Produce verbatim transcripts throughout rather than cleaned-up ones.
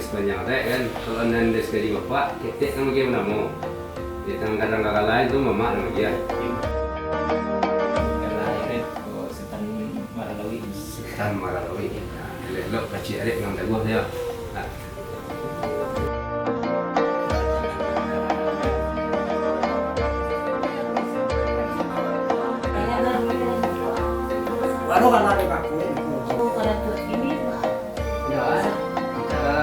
Panjang dek kan, kalau nan dari sakali bapak, ketek nan bagian namo. Di tangan kadang kakalain tu mamak nan bagian. Kalau akhirnya, oh, Sutan Maralawi. Sutan Maralawi. Nah, elok-elok pacik adik nan daguah dia. Nah. Baru kan ada kaku. Oh, kalau tu ini, Pak. Ya, kita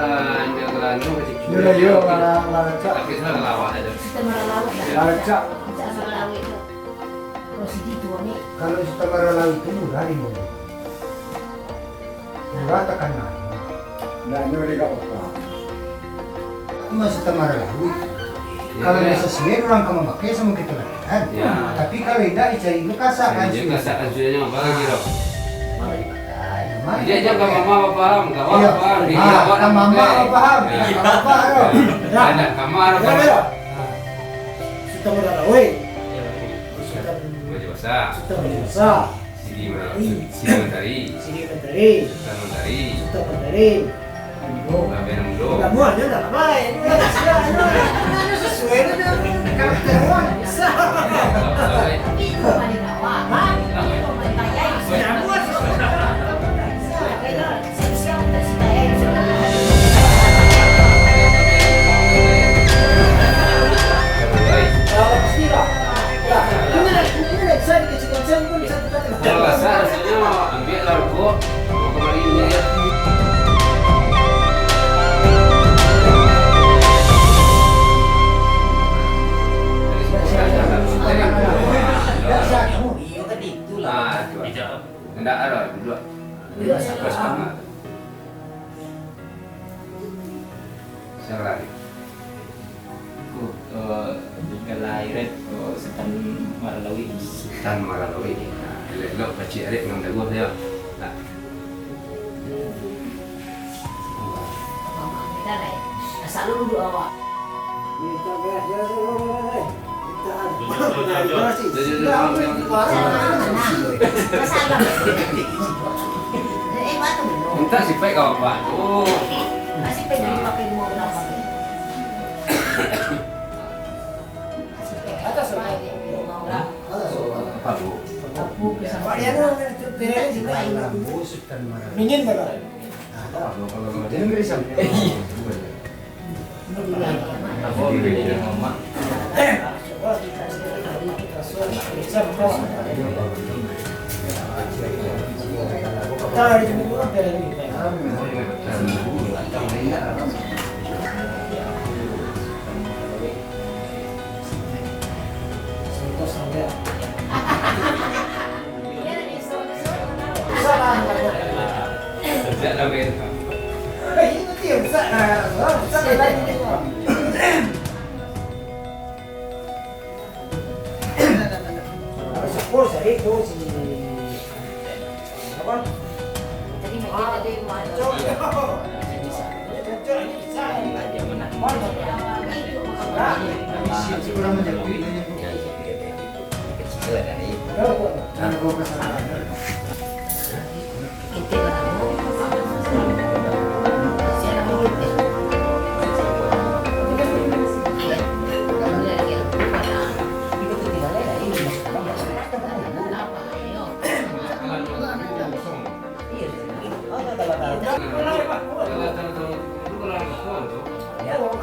ambil gelandu kecil. Yo, yo, lah, lah, cak. Tapi sudah lawak aja. Kita marah lawak dah. Lah, cak. Kita marah lawak itu. Kalau si Tito ni. Kalau si Tito marah lawak itu murah di mana? Murah takana. Ndak nyo dek apa. Masih tamara lalu. Kalau bisa sendiri orang ka mamakai samo kito lah kan. Ya. Tapi kalau indak dicari dulu kasakan. Iya, kasakan sudah nyo apa lagi dok? Dia jangan mama paham, kawan paham. Ah, ka mama paham. Ka mama paham. Anak kamar paham. Sutan Maralawi. Sutan Raja Basah. Sutan Raja Basah. Sigi Mantari. Sigi Mantari. Sigi Mantari. Sutan Mantari. Sutan Mantari. Mudo. Rabe Mudo. Lah, muanyo lah, baik. Ini lah, sudah, ini lah. Ini sesuai dengan karakter orang. Tapi itu paling bawah. Hah? Itu paling kaya. Sudah muat. Sudah. Sudah. Kalau kasar, rasanya ambil lah rokok, mau kembali ini ya. Ah, itu. Tidak ada, duduk. Duduk sama. Siapa lagi? Ku, eh, kalahiran, eh, Sutan Maralawi. Sutan Maralawi. Nah, elok-elok pacik adik nan daguah dia. Nah. Asal lu duduk awak. Minta sipai ka bapak tu. Apa tu? Mingin berapa?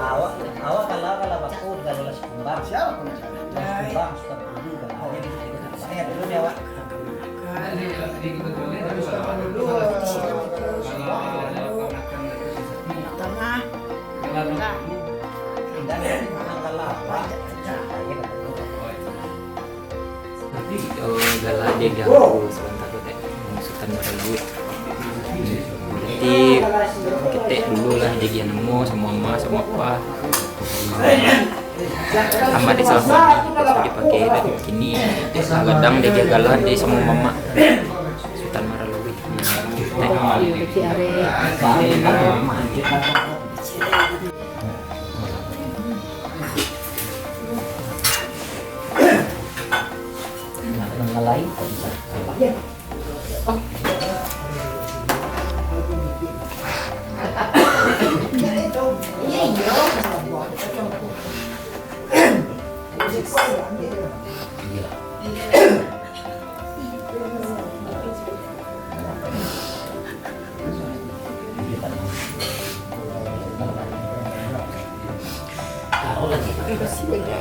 Awak, awak kalau, kalau baku, kalau lah sekumbang. Siapa pun ada. Lah sekumbang, suka dulu, kalau ada di sini. Saya dulu ni, awak. Tengah. Indah, kalau apa? Tapi, eh, galak dia ganggu sabanta ko, Tek. Sutan Maralawi. Berarti ketek dulu lah dia gian namo samo ama, samo apa. Amat disalahkan, terus dipakai, tapi kini, Tek, gadang dia gian galak dia samo mamak. Sutan Maralawi. Tek. Iya, kecil arek. Nak nang lain tak bisa. Apa dia? Oh. Jadi, Makasih banyak.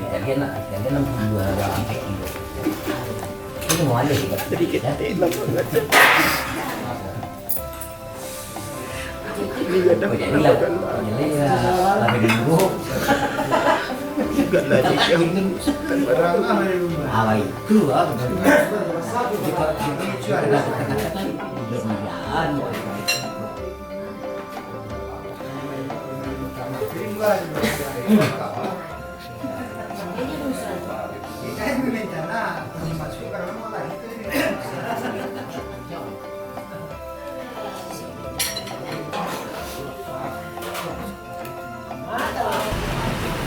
Sekalian lah, sekalian enam puluh dua orang. Ini mau ada juga. Sedikit. Ya. Juga dah. Kok jadi lah, kok jadi lah, lagi dulu. Juga lah, juga. Apa itu, ah, betul. Kita, kita, kita, kita, kita, kita,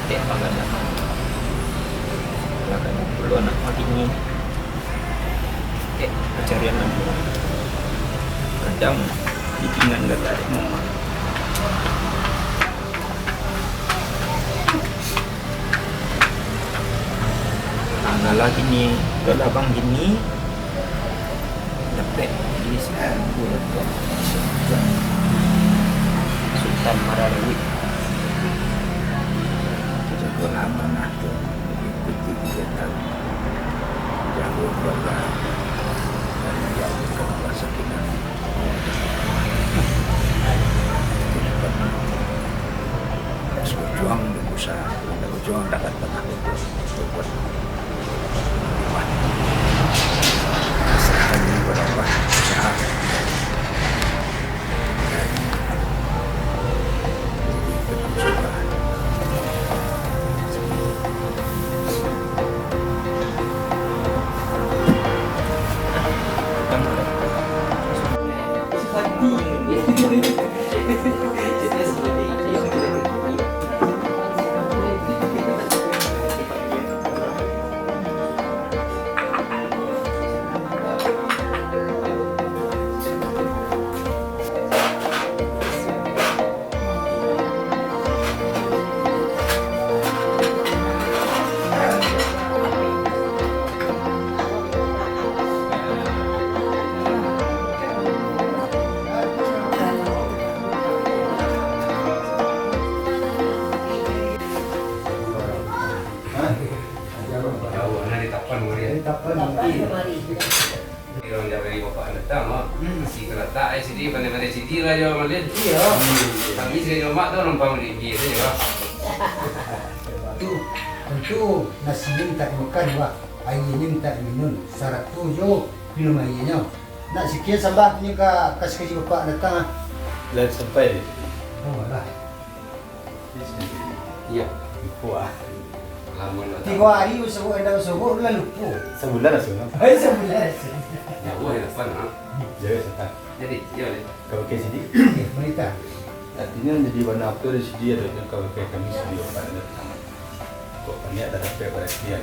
Tek panggadaan. Lah kan, perlu anak makin ni. Tek, pencarian anak. Kadang, di pinggan gagah dek mama. Nah, lah gini, dah lah bang gini. Dapek di Singapura tu. Sultan Maralawi. Jagolah amanah tu. Ikuti tiga tahun. Jago keluarga. Dan jauhkan Allah Sakinah. Harus berjuang, berusaha. Kalau tak berjuang, tak akan pernah berbuat. Pasrahkan diri kepada Allah, usaha. Jauah, nah, di Tapan, Maria. Di Tapan. Tapan, Maria. Urang dari bapak datang, ah. Hmm. Si kalatak, eh, sidi, pandai-pandai sidi lah, jo, Malin. Iyo. Hmm. Kami sini, Mak, tu numpang di bia sajo, ah. Tu, tantu nasi ni mintak dimakan, Wak. Aia ni mintak diminum, sarato jo minum aianyo. Nak sikian sambah tu nyo ka, ka sakaji bapak datang, ah. Lah sampai. Oh, alah. Iyo. Lupo, ah. Lamo lah. Tigo hari basobok, indak basobok, lah lupo. Sabulan lah, Sun. Eh, sabulan lah, Sun. Jauah, Tapan, ha? Jauah, Sun. Jadi, iyo, deh. Ka pakai sidi? Iyo, marita. Artinyo, jadi warna apo di sidi, ado nyo ka pakai kami sidi, Pak. Kok banyak dah dapek paratian,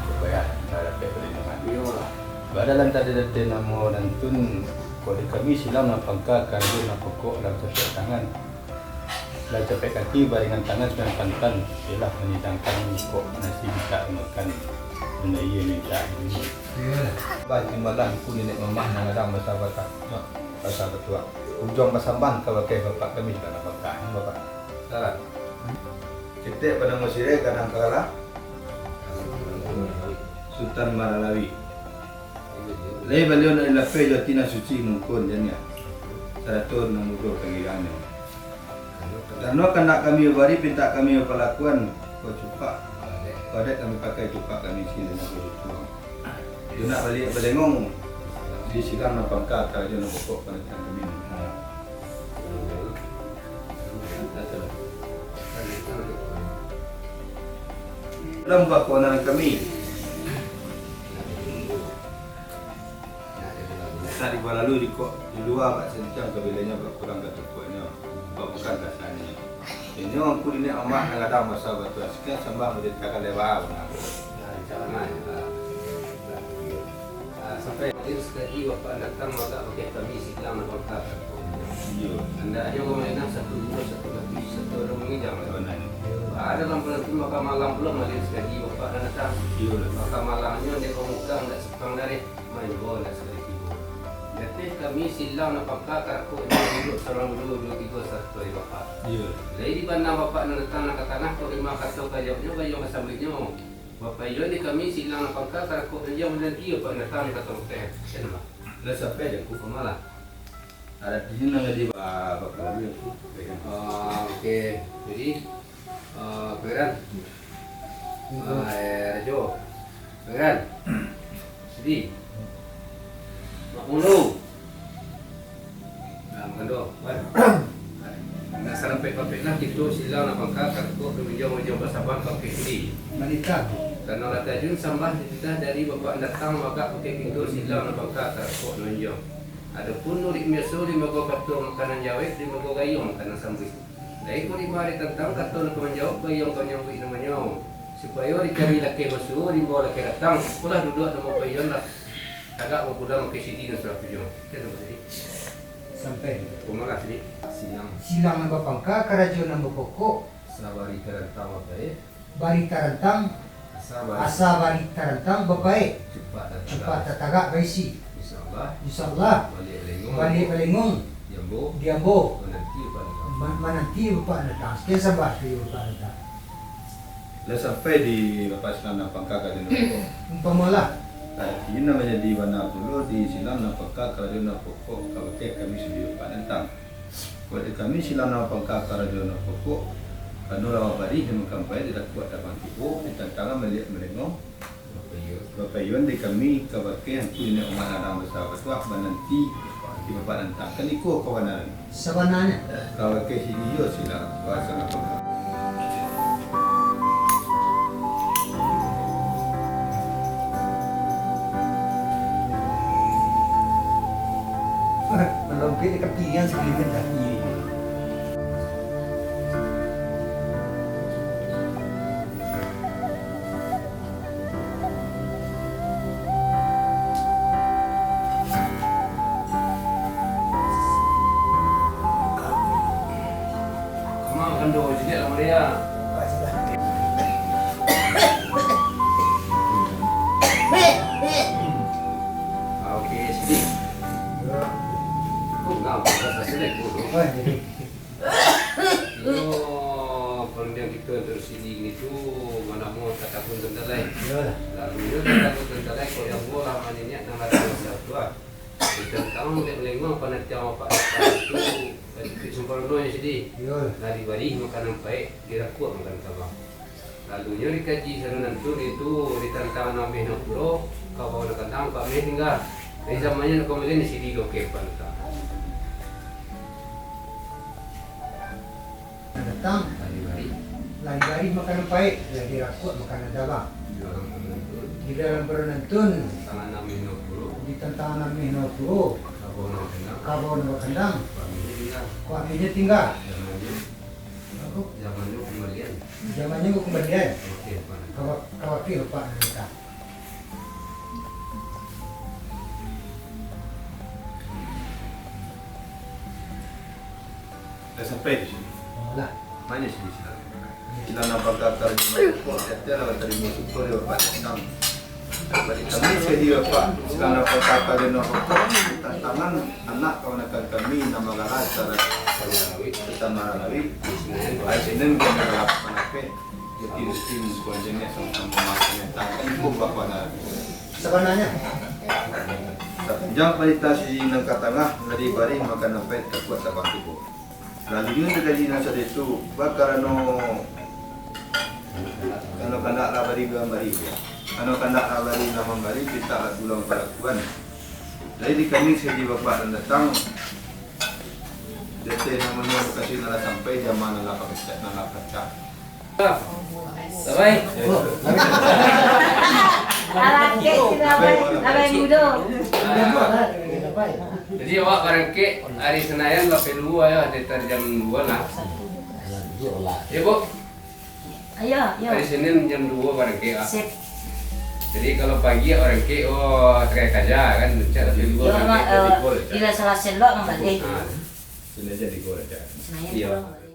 kok banyak dah dapek parlindungan. Iyo lah. Badalan tadi dati namo nantun, kok di kami silang nan pangka, karajo nan pokok, lah capek tangan. Lah capek kaki, baringan tangan sinan pantan, iyolah manyidangkan kok nasi mintak dimakan, nan aia mintak diminum. Iyolah. Bah, di malam ku niniak mamak nan gadang basa-basa, basa batuah. Ujuang basambang ka bakeh bapak kami, Bapak. Salah. Ketek panamo sireh gadang karalah. Sutan Maralawi. Lai baliau nak dilapeh jo ati nan suci mungkun, jan nyo. Sarato nan mudo panggilangnyo. Karano kandak kami babari, pintak kami bapalakuan, bacupak. Kok dek kami pakai cupak kami sini nan bacupak. Iyo nak baliak balengong, di silang nan pangka, karajo nan pokok, panantian kami. Dalam bakuanan kami. Nak dibalalui di kok, di lua bak santiang, kabilanyo bak kurang katukuaknyo, bak bukan kasarnyo. Inyo angku niniak mamak nan gadang basa batuah, sakian sambah manjaritakan leba bana. Nah, di sana, ya. Ah, sampai hadir sakali bapak datang, maka bakeh kami silang nan bangka. Iyo. Andaknyo kami nak satu guru, satu lapis, satu urang mangijang lah. Bana. Ado dalam bulan tu, maka malam pulo hadir sakali bapak nan datang. Iyo lah. Maka malamnyo dek pamukang, ndak sepang dareh. Main bola sakali tibo. Jan Kami silang nan pangka ka rakok inyo duduak saruang dulu duo tigo sarato di Bapak. Iyo. Lai di bana Bapak nan datang nan ka tangah, kok limo kato ka jawabnyo, gayuang ka sambuiknyo. Bapak iyo di kami silang nan pangka ka rakok nan jauah, mananti Bapak nan datang nan ka tangah. Lah sampai jangku ka malah. Ada di sini nan jadi ba-, Bapak Rabi. Ah, oke. Jadi, Ah, Pangeran. Ah, eh, Rajo. Pangeran. Sidi. Mak Mulu. Nah, makan doh, Wan. Nah, sarampek-rampeklah kito silang nan pangka ka rakok, manunjuang-nunjuang basaban ka bakeh sidi. Manitah. Karano lah tajun sambah titah dari Bapak nan datang, mako bakeh kito silang nan pangka ka rakok manunjuang. Adopun murid biaso, limbago kato makanan jawek, limbago gayuang makanan sambuik. Lai ko limba ditantang, kato nan ka manjawab, gayuang ka manyambuik namonyo. Supayo dicari lakeh basuo, diimbau lakeh datang, ikolah duduak nan bapaiyoan lah. Tagak bapulang bakeh sidi nan salatunyo. Itu nan tadi. Sampai. Pamalah sidi. Silang. Silang nan bapangka, karajo nan bapokok. Sabari tarantang bapae. Bari tarantang, asa bari, asa bari tarantang bapae. Cupak tatagak, cupak tatagak baisi. Insya Allah. Insya Allah. Baliak balengong. Baliak balengong. Diambo. Diambo. Mananti Bapak datang. Ma-, mananti Bapak datang. Sakian sambah tu Bapak datang. Lah sampai di Bapak silang nan pangka karajo nan pokok. Umpamalah. Arati nan manjadi bana pulo di silang nan pangka karajo nan pokok, ka bakeh kami sudi Bapak datang. Kok di kami silang nan pangka karajo nan pokok, karano lah barih makan paek, di rakuak tabang tibo, di tantangan baliak balengong. Bapaiyoan di kami ka bakeh angku niniak mamak nan basa batuah, mananti di Bapak datang. Kan iko kabanaran. Sabananyo. Ka bakeh sidi iyo silang, bahaso nan pangka. Malompek di kapilian sakaliling tadi. Makan doh, ciek lah, Maria. Ah, oke, sini. Kok ngau, rasa selek, Bu? Iyo, pandiang kito nan sidi tu, manamo tatahun tantalai. Iyolah. Lalu iyo tatahun tantalai, kok yang bolah maniniak nan ado basa tuah. Tantang dek lengong panantiang Bapak datang tu, sedikit samparononyo sidi. Iyolah. Lah dibari makanan paek, dirakuak makanan tabang. Lalunyo dikaji sarunan tu, itu ditantang nan ameh nan pulo, kabau nan kandang, ka ameh tingga. Dari zamannyo nan kamalian di sidi doh kepan tu. Datang, lari-lari makanan paek, lah dirakuak makanan tabang. Di dalam parunantun, di tantangan ameh nan pulo, kabau nan bakandang, kok amenyo tingga. Zamannyo kambalian. Zamannyo kambalian. Ka ba-, ka bakeh Bapak nan datang. Lah sampai di sini. Alah. Mano sini silang? Silang nan bakakar di mangkok, tiap-tiap lah batarimo syukur di Bapak datang. Bari kami sadi Bapak, silang nan bakakar di mangkok, tantangan anak kamanakan kami nan mangala acara Taman Lawik. Ari Sinin kami lah manapek. Jadi, rutin, bukan jenis sama-sama makan yang tak, kan, ibu bapak dah. Sabananyo. Sapanjang parintah sidi nan ka tangah, lah dibari makanan paek takuak tabang tibo. Lalunyo tadi nan sadai tu, bakarano, kalau kandak lah bari, bari. Kalau kandak lah bari, lah mambari, pintak lah pulang palakuan. Jadi di kami sidi bapak nan datang, jateh namonyo mukasuik nan lah sampai, jaman nan lah pacah, nan lah pacah. Labai. Labai. Labai mudo. Jadi awak barangkek ari Senayan lah perlu ayo sekitar jam duo lah. Yo, Bu? Ayo, ayo. Ari Sinin jam duo barangkek, ah. Sip. Jadi kalau pagi awak barangkek, oh, takai kaja kan, cak lah perlu barangkek, jadi gol, cak. Bila salasai lo, Mang Bade. Ah. Sinin jadi gol, cak. Senayan pulang, Bade.